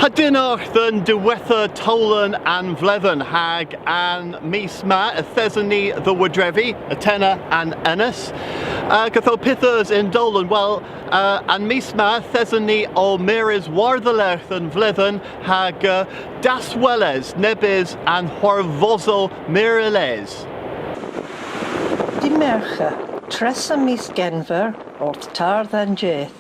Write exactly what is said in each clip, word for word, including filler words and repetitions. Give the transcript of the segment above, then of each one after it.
Dynnargh dhe'n diwettha towlen an vledhen, hag an mis ma yth eson ni dhe Wodrevi, Atena an Enys. Hag ytho pyth eus y'n dowlen? Wel, uh, an mis ma yth eson ni ow mires war-dhelergh dhe'n vledhen, hag, uh, dasweles nebes a'n hwarvosow mirylys. Dy' Mergher, tressa mis Genver, orth tardh an jydh.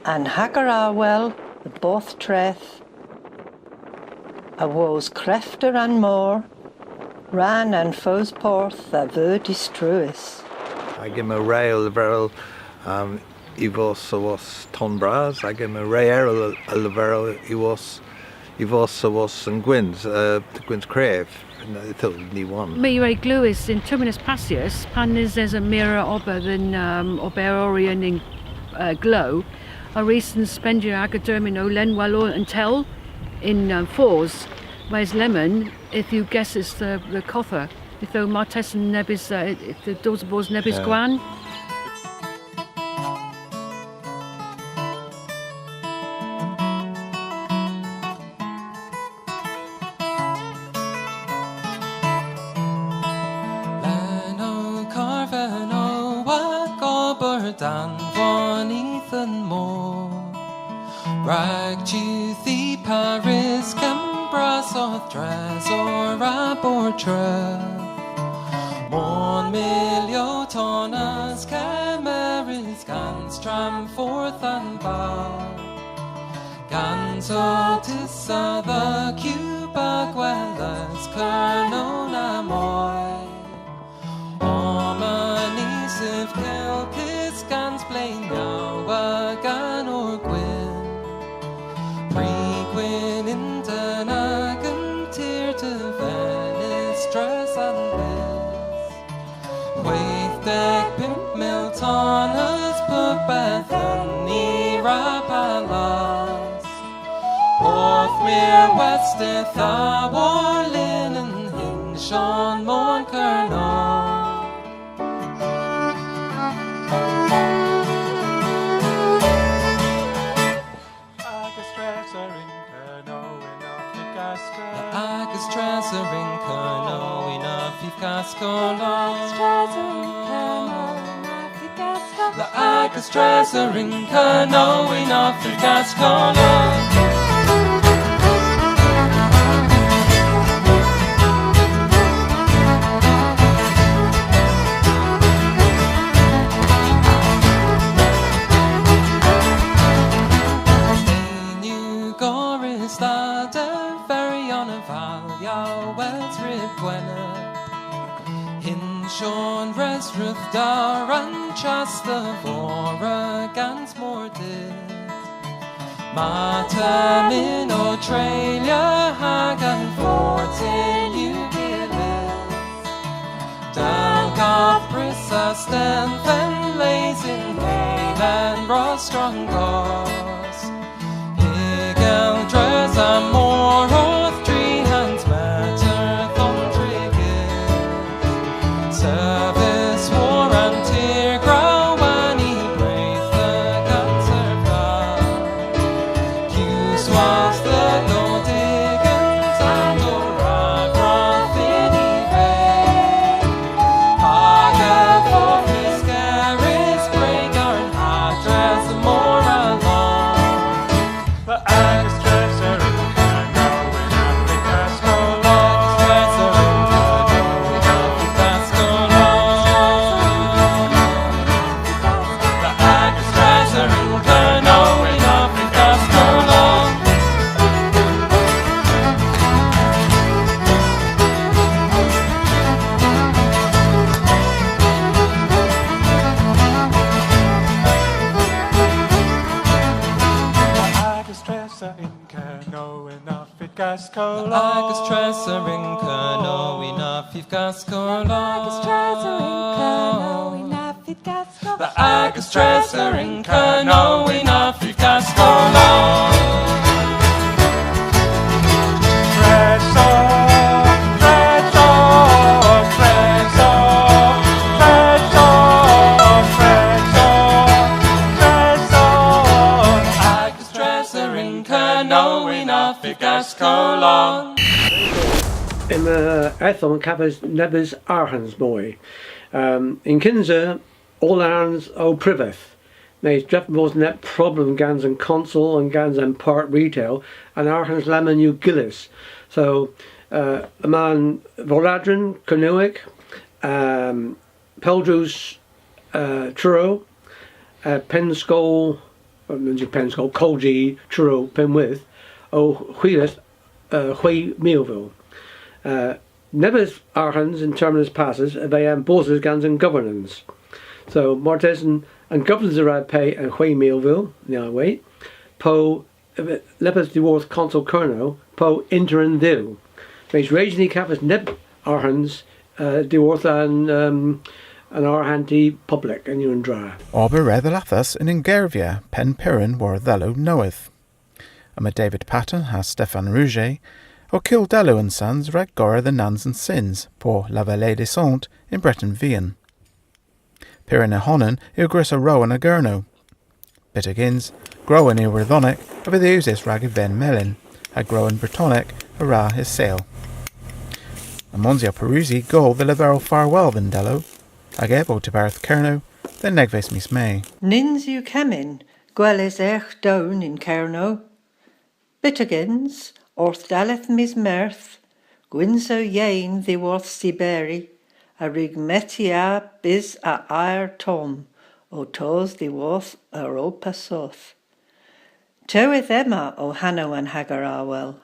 An hager awel, dhe Borthtreth, awos krefter an mor, rann an fos porth a veu distruys. Hag yma re ow leverel, um, y vos awos Ton Bras, hag yma re erel ow leverel y vos, y vos awos an gwyns, uh, gwyns krev, ytho ny wonn. My re glewas yn termyn eus passys, pan nyns esa meur a ober dhe'n, um, oberoryon yn, uh, glew, a wrussyn spendya aga dermyn ow lenwel an tell yn, um, fos, mes lemmyn, yth yw gesys dhe, dhe godha. Ytho martesen nebes, uh, yth yw dos ha bos nebes gwann. Lenn ow karvenow hag ober danvon eth an mor. Rag juthi parys Kembras orth dres or a Borthtreth. Morn milyow tonnas kemerys gans tramfordh an bal. Gans otysa dhe Cuba gweles Kernow na moy. Omma ni syv kelkys gans blenyow a ganor gwynn. Pry gwynn ynten agan tir devenys dres an bys. Hwegh deg pymp mil tonnas pub beth yn ni ra palas. Porth Meur West yth a war linen hynn, Syon Mor Kernow. Agas treser yn Kernow, yn Afrikasko. Agas treser yn Kernow, yn Afrikasko. Agas treser yn Kernow, yn Afrikasko. Agas treser yn Kernow, yn Afrikasko. Yw gorrys dha deveryon a vallya wes ryb Gwener. Hynn Syon Resrudh dar an chas dhe vora gans mordydh. Martesen ow treylya hag an fort yw gyllys. Dell gov prys a stenn dhe'n les yn Heyl an Rostrongos. Pygel dres an mor orth tri hans meter dhe'n trigys. Servis war an tir grawani breth dhe gonserva. Kewsel dhe Nordegens an dor a grafyn y ve. Hag y fordh nyskerys, gwreg an ha dres an mor a lon. Agas treser yn Kernow, yn Afrikasko. Agas treser yn Kernow, yn Afrikasko. Agas treser yn Kernow, yn Afrikasko. Agas treser yn Kernow, yn Afrikasko. Agas treser yn Kernow, yn Afrikasko. Agas treser yn Kernow, yn Afrikasko. Agas treser yn Kernow, yn Afrikasko. Treser, treser, treser, treser, treser. Agas treser yn Yma ethel kavos nebes arghans moy. Um, yn kynsa, oll arghans o pryveth. Mes drefen bos neb problem gans an konsel ha gans an part retail, an arghans lemmyn yw gyllys. So, uh, yma an vorladron Kernewek, um, Peldroes, uh, Truru, uh, pennskol, uh, nyns yw pennskol, kolji Truru Pennwydh, ow hwilas, uh, hwegh milvil. Uh, nebes arghans y'n termyn eus passys a veu ambosys gans an governans. So, martesen, an governans a wra pe an hwegh milvil, na wayt, po, uh, neppyth dhyworth Konsel Kernow, po ynter an dhew. Mes res dhyn ni kavos neb arghans, uh, dhyworth an, um, an arghanti poblek, henn yw an dra. Ober re dhallathas yn Yngervia, Penn Peran war dhelow nowydh. Yma David Paton ha Stéphane Rouget ow kul delow an sans rag gorra dhe Nans an Sens, po La Vallée des Saints, yn Breten Vian. Peran y honan yw gwrys a Rowan a Gernow. Byttegyns, growan Iwerdhonek a vydh usys rag y venyn melyn, ha growan Bretonek a wra y sel. Ymons i ow pareusi gool dhe leverel farwel dhe'n delow, hag ev ow tiberth Kernow dhe'n degves mis Me. Nyns yw kemmyn gwelys ergh down yn Kernow. Byttegyns, orth dalleth mis Meurth, gwynsow yeyn dhyworth Siberi a wrug metya bys a ayr tomm ow tos dhyworth Europa Soth. Tewedh Emma o hanow an hager awel.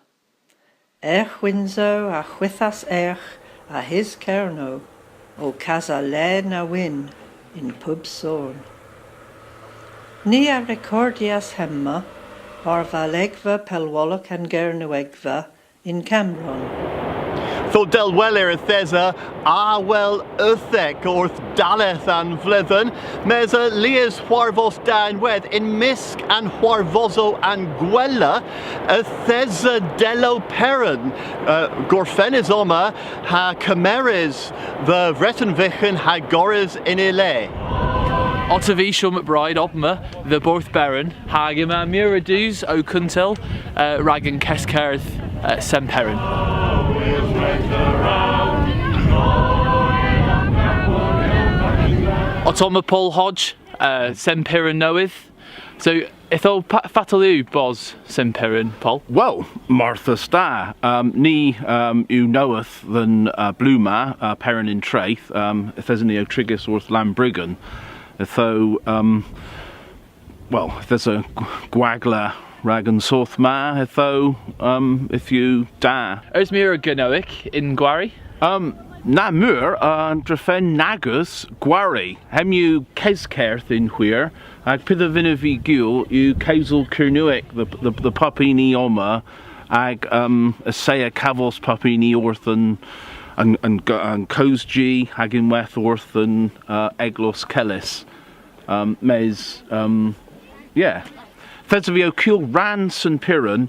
Erghwynsow a hwythas ergh a-hys Kernow, ow kasa len a wynn yn pub sorn. Ni a rekordyas hemma war valegva pellwolok an Gernewegva yn Kammbronn. Ytho dell welir yth esa awel euthek orth dalleth an vledhen, mes a lies hwarvos da ynwedh yn mysk an hwarvosow an gwella, yth esa delow Peran, uh, gorfennys omma ha kemerys dhe Vreten Vyghan ha gorrys yn y le. Otta vy, Sean McBride, omma dhe Borth Peran, hag yma meur a dus ow kuntel, uh, rag an keskerdh, uh, Sen Peran. Otta omma Paul Hodge, uh, Sen Peran nowydh. So, ytho, pa-, fatel yw bos Sen Peran, Paul? Wel, marthys da. Um, ni, um, yw nowydh dhe'n, uh, blu ma, uh, Peran yn Treth, um, yth eson ni ow trigys orth Lambrigan. Ytho, um, wel, yth esa gw-, gwagla rag an soodh ma, ytho, um, yth yw da. Eus meur a Gernewek yn gwari? Um, na meur, uh, drefen nag eus gwari. Hemm yw keskerdh yn hwir, ha pyth a vynnav vy gul yw kewsel Kernewek dhe, dhe, dhe pub huni omma, hag, um, assaya kavos pub huni orth an, an, an, an kowsji, hag ynwedh orth an, uh, eglos kellys. Um, mes, um, yeah. Yth esov vy ow kul rann Sen Peran,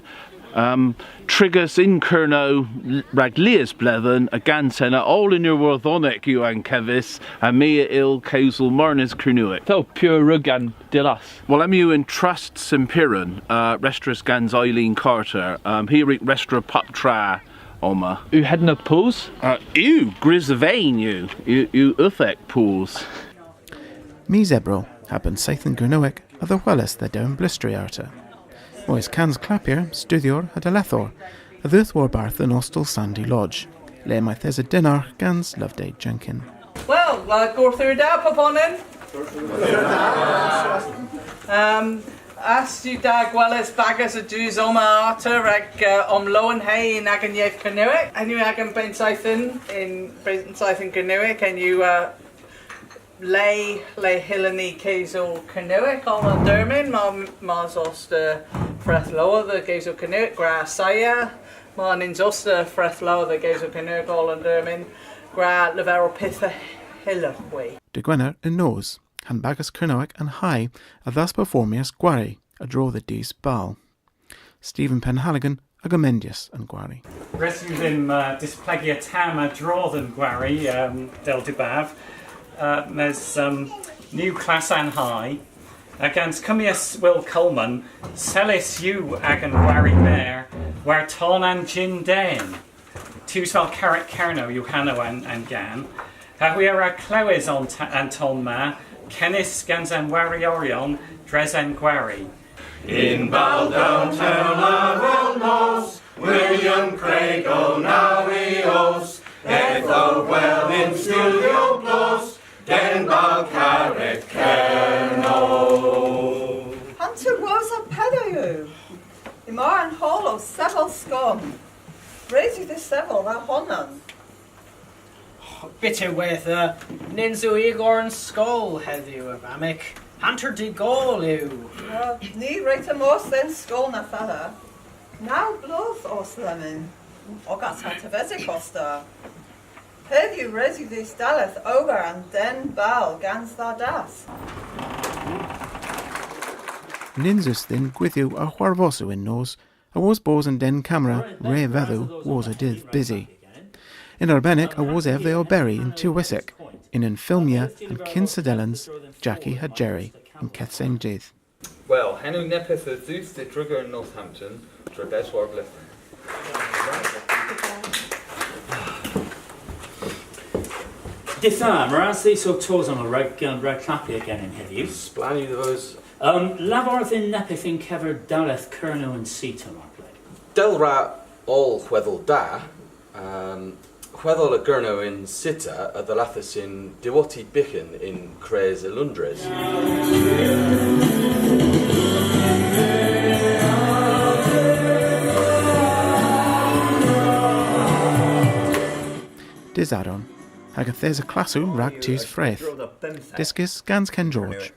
um, trigys yn Kernow l-, rag lies bledhen, ha gans henna oll an Iwerdhonek yw ankevys, ha my a yll kewsel marnas Kernewek. Ytho, pur rugan dillas. Wel, hemm yw an Trust Sen Peran, uh, restrys gans Eileen Carter. Um, hi a wrug restra puptra omma. Yw hedna poos? Uh, yw, gwrys vy yw, yw, yw euthek poos. Mis Ebrel, ha Pennseythen Gernewek a dhehwelis dhe Dewynblustri arta. Moy es kans klappyer, studhyer ha dallethyer a dheuth warbarth yn ostel Sandy Lodge, le mayth esa dynnargh gans Loveday Jenkin. Wel, uh, gorthugher da, pubonan. Um, ass yw da gweles bagas a dus omma arta rag, uh, omlowenhe yn agan yeth Kernewek. Henn yw agan bennseythen yn bennseythen Kernewek, henn yw, uh, le, le hyllyn ni kewsel Kernewek oll an termyn, ma, mars os ta freth lowr dhe gewsel Kernewek, gwra assaya, ma nyns os ta freth lowr dhe gewsel Kernewek oll an termyn, gwra leverel pyth a hyllowgh hwi. Dy' Gwener yn nos, ha'n bagas Kernewek an Hay a dhasperformyas gwari a-dro dhe dus bal. Stephen Penhaligon a gomendyas an gwari. Res yw dhymm, uh, displegya tamm a-dro dhe'n gwari, um, dell dybav. Uh, mes, um, ni yw klass an Hay. Ha gans kummyas Will Coleman, selys yw agan gwari mer, War ton an jynn den. Tus Fal Karrek Kernow yw hanow an, an gan. Ha hwi a wra klewes an, an ton ma, kenys gans an warioryon dres an gwari. Yn bal downtown avel nos, William Craig o naw y oos, eth ow hwel yn studio blos, den bal Karrek Kernow. Hanter wosa peder yw. Yma an howl ow sevel skon. Res yw dhis sevel dha honan. Byttiwedha, nyns yw igor an skol hedhyw, a vammik. Hanter dy'gol yw. Wel, ny wre'ta mos dhe'n skol na fella. Naw bloodh os lemmyn. Ogas ha tevesik os ta. Hedhyw res yw dhis dalleth ober an den bal gans dha das. Nyns eus dhyn gwydhyow a hwarvosow y'n nos, awos bos an den kamera re vedhow wosa dydh bysi. Yn arbennik awos ev dhe oberi yn tiwysek, yn unn fylmya an kynsa dyllans Jackie ha Jerry y'n keth same dydh. Wel, henn yw neppyth a dheuth dhe Drigger yn Northampton dre beswar bledhen. Dydh da, meur ras dhis ow tos omma rag, um, rag klappya genen hedhyw. Splann yw dhe vos. Um, lavar dhyn neppyth yn kever dalleth Kernow yn sita, mar pleg. Dell wra oll hwedhel da, um, hwedhel a Gernow yn sita a dhallathas yn diwotti byghan yn kres a Loundres. Dy' Sadorn, hag yth esa klassow rag tus freth. Dyskys gans Ken George.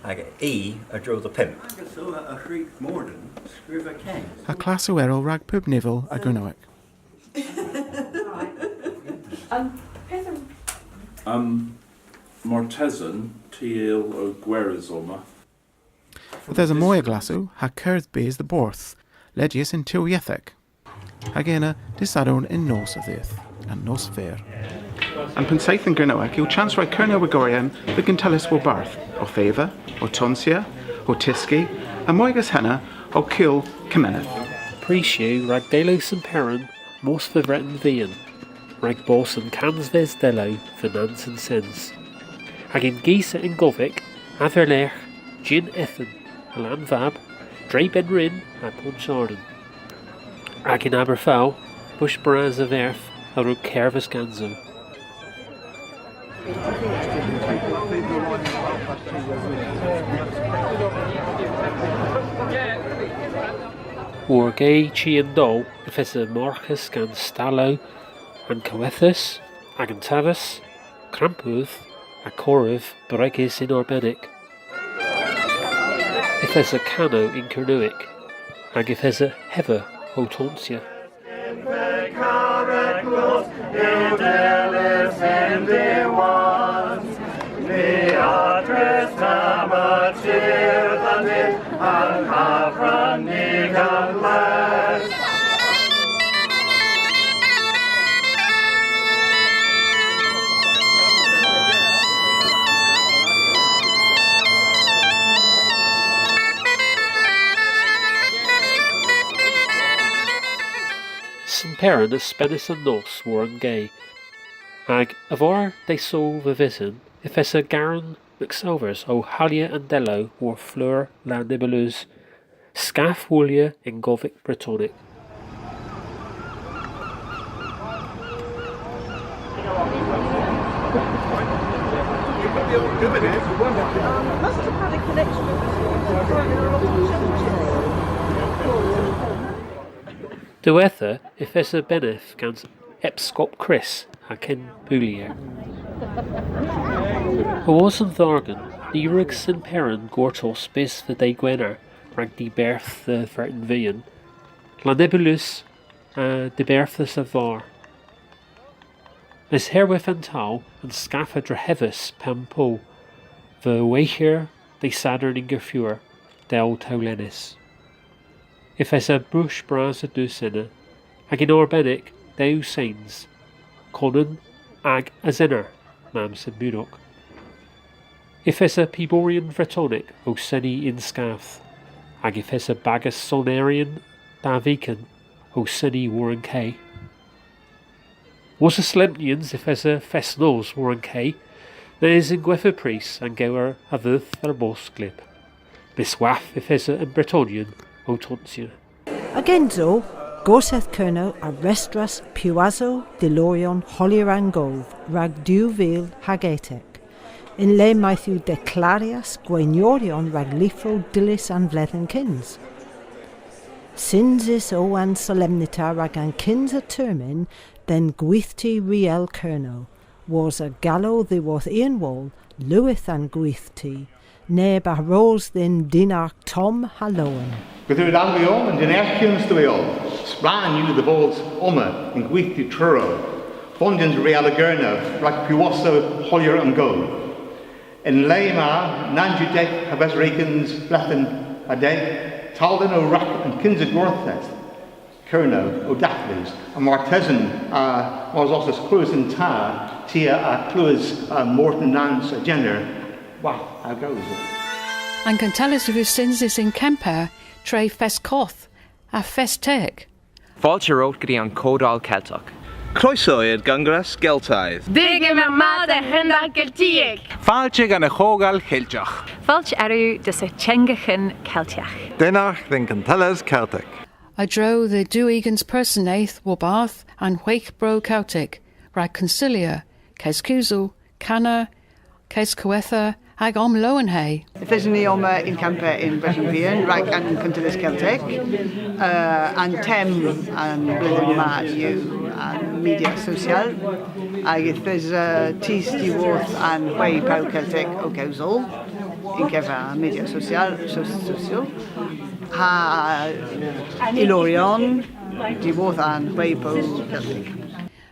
Hag i a-dro dhe bymp. Hag ytho a hwrug Morden skrifa Kent. Ha klassow erel rag pub nivel a Gernewek. Um, Peder. Um, martesen, ty a yll ow gweres omma. Yth esa moy a glassow ha kerdh bys dhe Borth, ledys yn tewleyethek. Hag ena, dy' Sadorn y'n nos a dheuth, an nos fer. An pennseythen Gernewek yw chons rag Kernewegoryon dhe guntelles warbarth, owth eva, ow tonsya, ow tyski, ha moy ages henna, ow kul kemeneth. Prys yw rag delow Sen Peran mos dhe Vreten Vian, rag bos an kansves delow dhe Nans an Sens. Hag yn gis an govik, a-dhelergh, jynn ethen, a Lannvab, dre Bennrynn ha Ponsharden. Hag yn Aberfal, bush bras a verth a wrug kerdhes ganso. War gay chi an doll, yth esa marghas gans stalow an kowethas, hag an taves, krampouth, ha korev bregys yn arbennik. Yth esa kanow yn Kernewek, hag yth esa hevva ow tonsya. Sen Peran a spenas an nos war an gay, hag a-varr dy' Sul vyttin, yth esa Garan Mcsalvers ow halya an delow war fleur La Nébuleuse, skath woolya yn govik Bretonek. Diwettha, yth esa bennath gans Epskop Chris ha Ken Boulier. Awos an dhargan, ny wrug Sen Peran gortos bys dhe dy' Gwener rag diberth dhe Vreten Vian. La Nébuleuse a dhiberthas a-varr. Mes herwydh an towl, an skath a drehevas pub poll, dhe weythyer dy' Sadorn yn gorthugher dell towlennys. Yth esa bush bras a dus ena, hag yn arbennik dew sans, Konan hag Azenor, mamm Sen Budhok. Yth esa piboryon Vretonek ow seni y'n skath, hag yth esa bagas soneryon da viken ow seni war an kay. Wosa solempnyans yth esa fest nos war an kay, mes yn gwettha prys an gewer a dheuth ha bos glyb. Mes hwath yth esa an Bretonyon ow tonsya. A-gynsow, Gorsedh Kernow a restras piwasow diloryon Holyer an Gov rag dew vil hag etek, yn le mayth yw deklaryas gwaynyoryon rag lyvrow dyllys an vledhen kyns. Synsys o an solempnita rag an kynsa termyn dhe'n Gwithti Riel Kernow, wosa galow dhiworth Ian Wall, lewydh an gwithti, neb a ros dhyn dynnargh tomm ha lowen. Gwithti Riel Kernow, an dynnargh tomm ha lowen. Splann yw dhe vos omma yn Gwithti Truru, fondyans Riel a Gernow, rag piwasow Holyer an Gov. Yn le ma, naw deg ha peswar ugens bledhen ha deg, tal dhymm rag an kynsa Gorsedh Kernow ow daklow, ha martesen, uh, mars os eus klewes yn ta, ty a, a glewas, uh, Morton Nance a Jenner, hwath a gowsel. An kuntelles a veu synsys yn Kemper, tre fest koth ha fest teg. Fol a wrug gans an Kordel Keltek. Croeso i'r Gyngres Geltaidd. Deg yma mat a hendar Geltiek. Fal gans an Kordel Keltek. Fal a wrug dres y Gynghrair Keltek. Dynnargh dhe'n Kuntelles Keltek. A-dro dhe dhew ugens person eth warbarth an hwegh bro Keltek, rag konsilya, keskewsel, kana, keskowetha, hag omlowenhe. Yth eson ni omma yn Kemper yn Breten Vian, rag an Kuntelles Keltek, uh, an tem an vledhen ma yw an media sosyal, hag yth esa, uh, tus diworth an hwegh bro Keltek ow kewsel, yn kever media sosyal, so-, sosyal. Ha iloryon diworth an hwegh bro Keltek.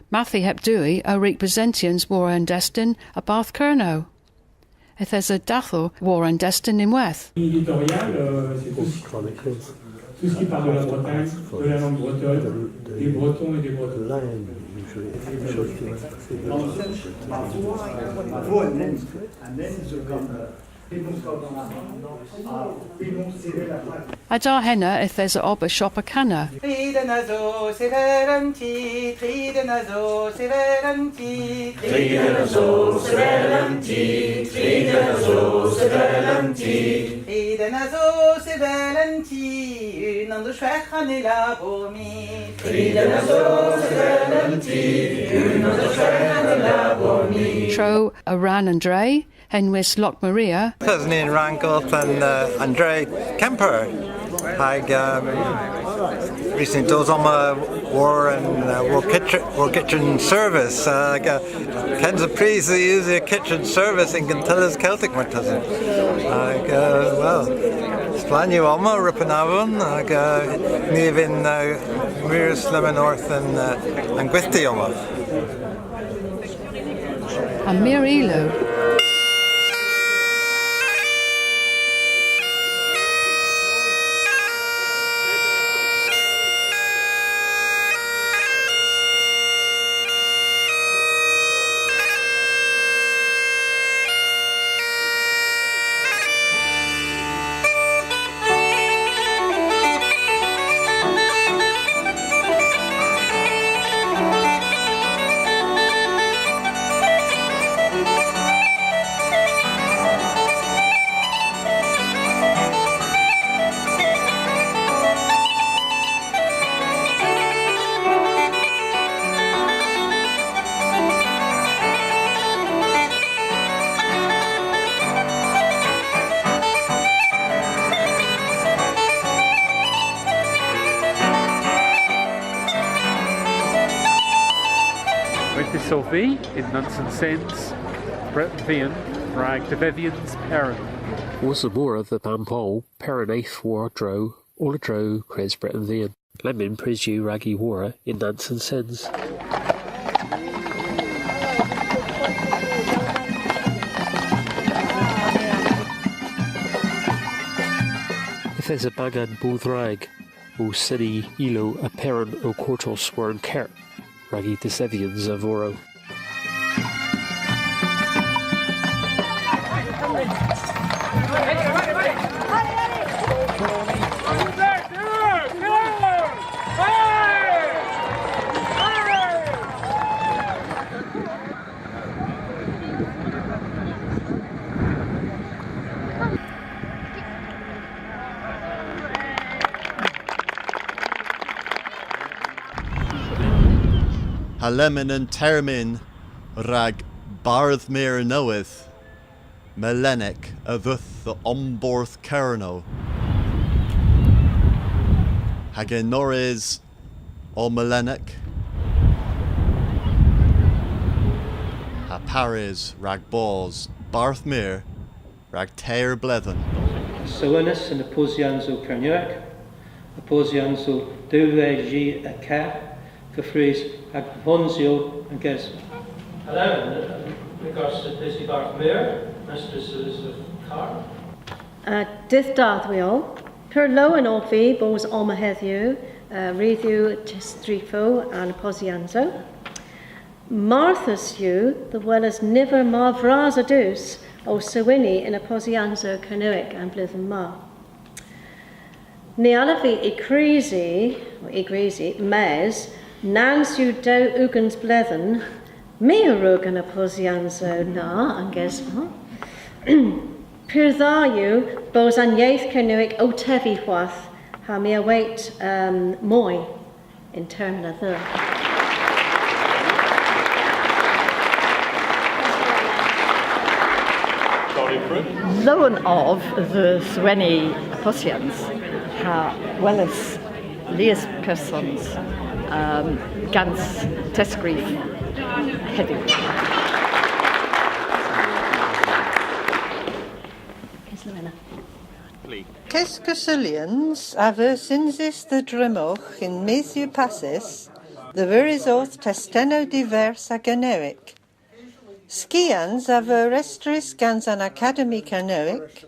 Matthi heb dewi a wrug presentyans war an desten a-barth Kernow. Yth esa dadhel war an desten ynwedh. Éditorial, euh, c'est tout ce, tout ce qui parle de la Bretagne, de la langue bretonne, des Bretons et des Bretonnes. Ha da henna yth esa ober shoppa kana. Tro a rann an dre, henwys Loch Maria. Yth eson ni yn rann goth an, uh, an dre Kemper. Hag, um, res yw dhyn dos omma war an, uh, war kitchen, war kitchen service. Uh, hag, uh, kyns a bris dhe usya kitchen service yn Kuntelles Keltek, martesen. Hag, uh, wel, splann yw omma, ryb an avon, hag, uh, ni a vynn, uh, mires lemmyn orth an, uh, an gwithti omma. Ha mir ilow. Yth esov vy yn Nans an Sens, Breten Vian, rag devedhyans Peran. Wosa mora dhe Bampoll, Peran eth war-dro, oll a-dro kres Breten Vian. Lemmyn prys yw rag y worra yn Nans an Sens. Yth esa bagan Bordhwrag ow seni ilow a Peran ow kortos war an kert rag y desedhyans a-vorow. Lemmyn an termyn rag Bardh Meur nowydh, Melennek, a dheuth dhe Omborth Kernow. Hag enorys o Melennek ha parys rag bos Bardh Meur rag teyr bledhen. Sewenis yn apposyansow Kernewek, apposyansow dew vil tri deg ha pymp, keffrys ha Honsyow an Gesva. Hello, yn regards to Lizzie Bardh Meur, Mistress Elizabeth Carr. Uh, dydh da dhywgh hwi oll. Pur lowen ov vy bos omma hedhyw, uh, rag tus dri dhe'n apposyansow. Marthys yw dhe weles niver mar vras a dus ow sewena yn apposyansow Kernewek an vledhen ma. Ny allav vy y grisi, y grisi, mes nans yw dew ugens bledhen, my a wrug an apposyansow na, an Gesva. Pur dha yw bos an yeth Kernewek ow tevi hwath, ha my a wayt, um, moy yn termyn a dheu. Lowen ov dhe sewena apposyans ha gweles lies persons, um, gans testskrif hedhyw. Keskusulyans a veu synsys dhe Dremogh yn mis Ew passys, dhe viras orth testennow divers a Gernewek. Skians a veu restrys gans an Akademi Kernewek,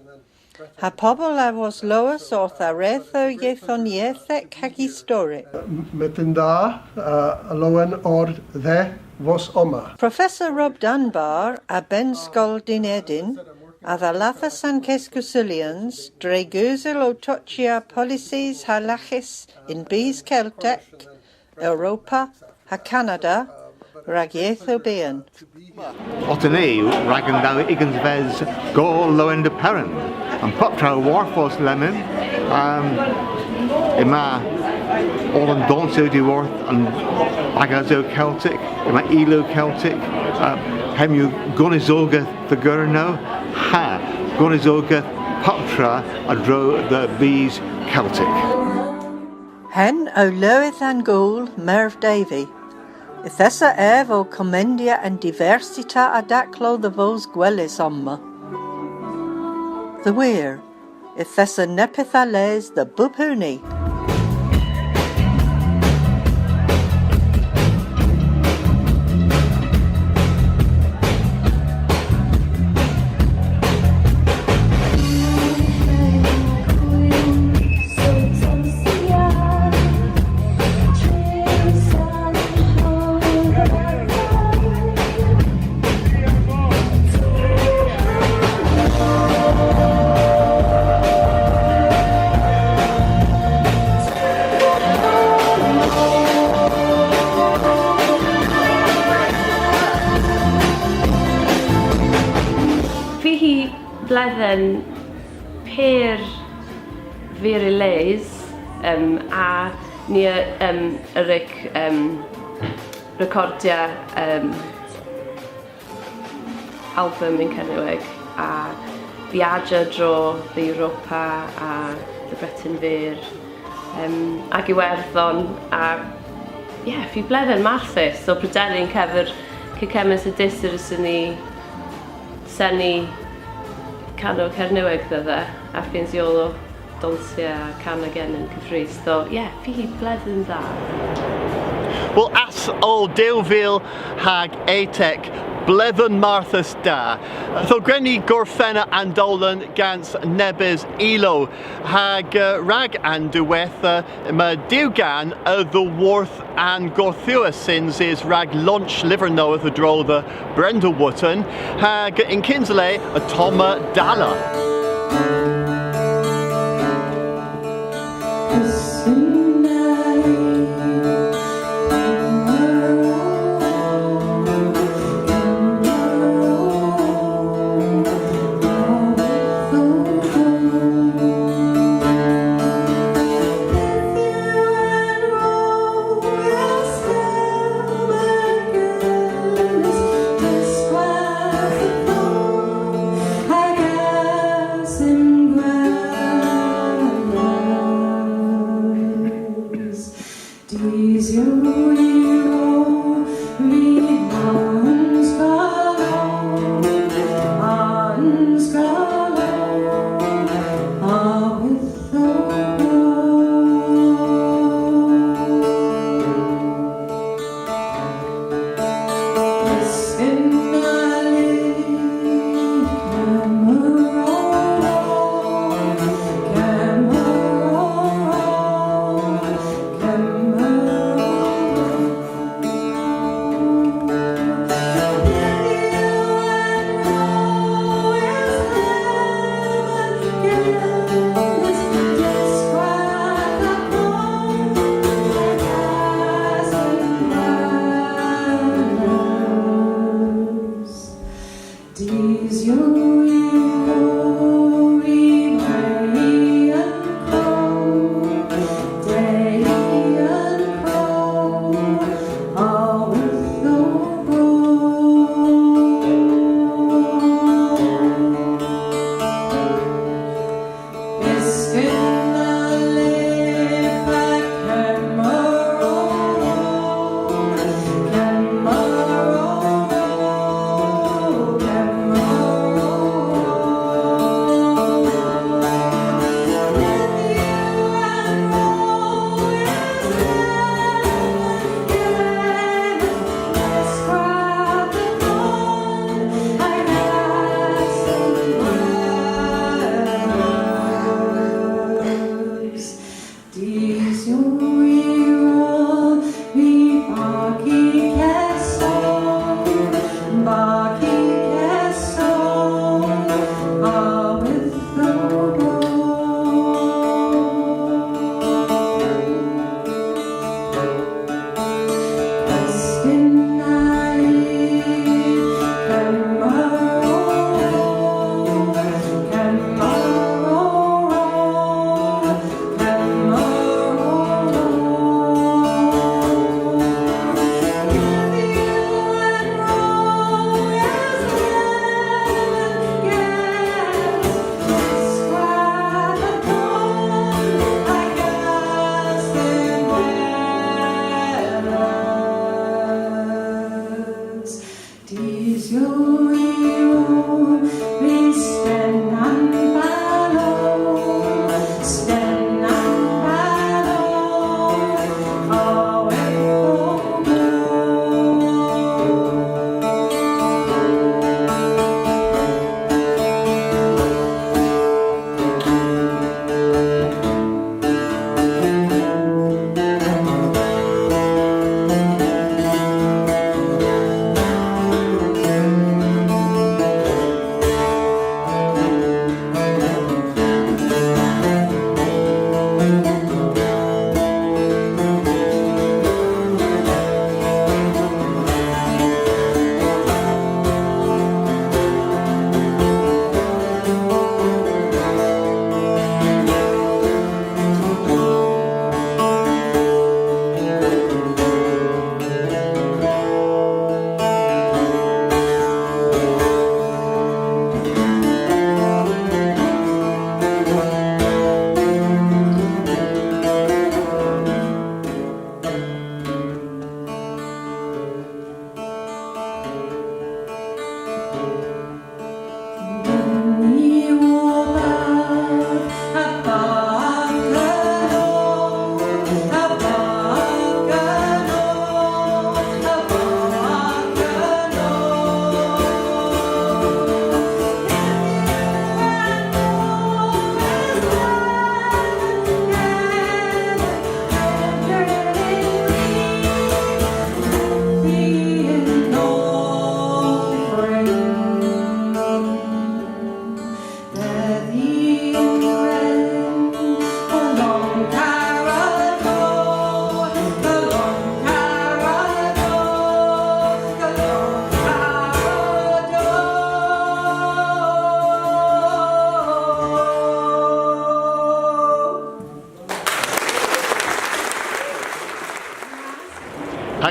ha pobel a woslowas orth arethow yethoniethek hag istorek. Myttin da, uh, lowen ov dhe vos omma. Professor Rob Dunbar a Bennskol Dynedin a dhallathas an keskusulyans dre gewsel ow tochya polisys ha laghys yn bys Keltek, Europa ha Kanada rag yethow byghan. Otta ni rag an dhew ugensves gool Lowender Peran. An puptra a hwarvos lemmyn, um, yma oll an donsyow diworth, an bagasow Keltek, yma ilow Keltek, uh, hemm yw gonisogeth dhe Gernow, ha gonisogeth puptra a-dro dhe bys Keltek. Henn o lewydh an gool, Merv Davey. Yth esa ev ow komendya an diversita a daklow dhe vos gwelys omma. Dhe wir, yth esa neppyth a les dhe bub huni. Veu hi bledhen pur vuralus, um, ha ni a, um, a wrug, um, rekordya, um, album yn Kernewek ha viajya a-dro dhe Europa ha dhe Breten Veur, um, hag Iwerdhon ha, yeah, veu bledhen marthys, so prederi yn kever kekemmys a dus a wrussyn ni seni kanow Kernewek dhedha, ha fyns yw oll ow donsya ha kana genen keffrys. So, yeah, veu hi bledhen da. Wel, ass o dew vil hag etek, bledhen marthys da. Ytho gwren ni gorfenna an dowlen gans nebes ilow, hag, eh, rag an diwettha, yma dew gan a-dhyworth an gorthugher synsys rag launch lyver nowydh a-dro dhe Brenda Wootton, hag yn kynsa le, ottomma Dalla.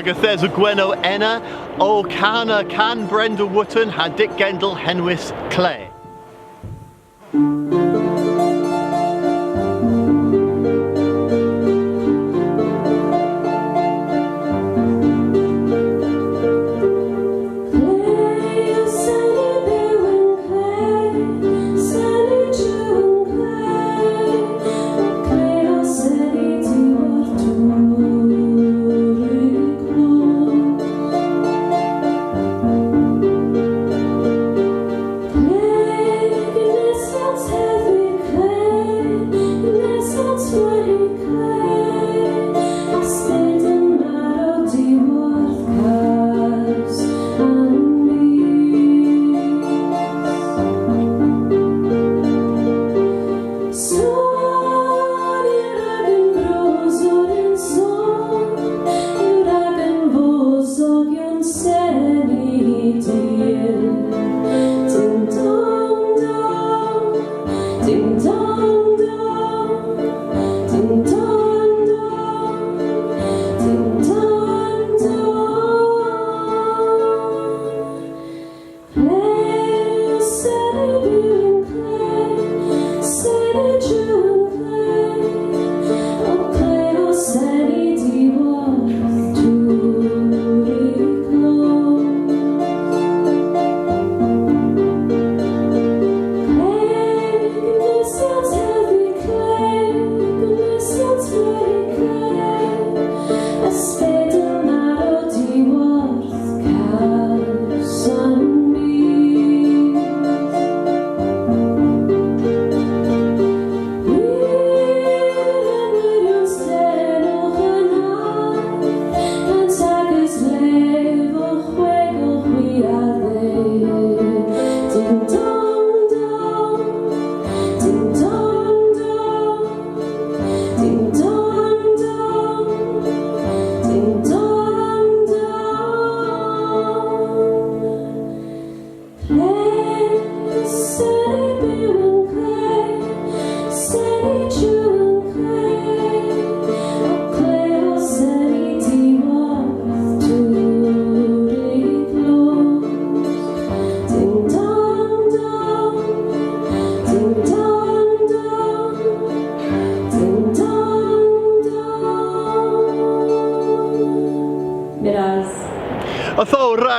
Hag yth esa Gwenno ena ow kana kan Brenda Wootton ha Dick Gendall henwys Cle.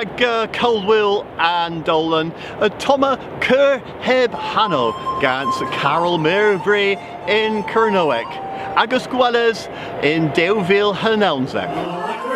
Hag, uh, Kowlwul an Dowlen, ottomma Kur Heb Hanow gans Karol Meur Vri yn Kernewek. Agas gweles yn dew vil ha nownsek.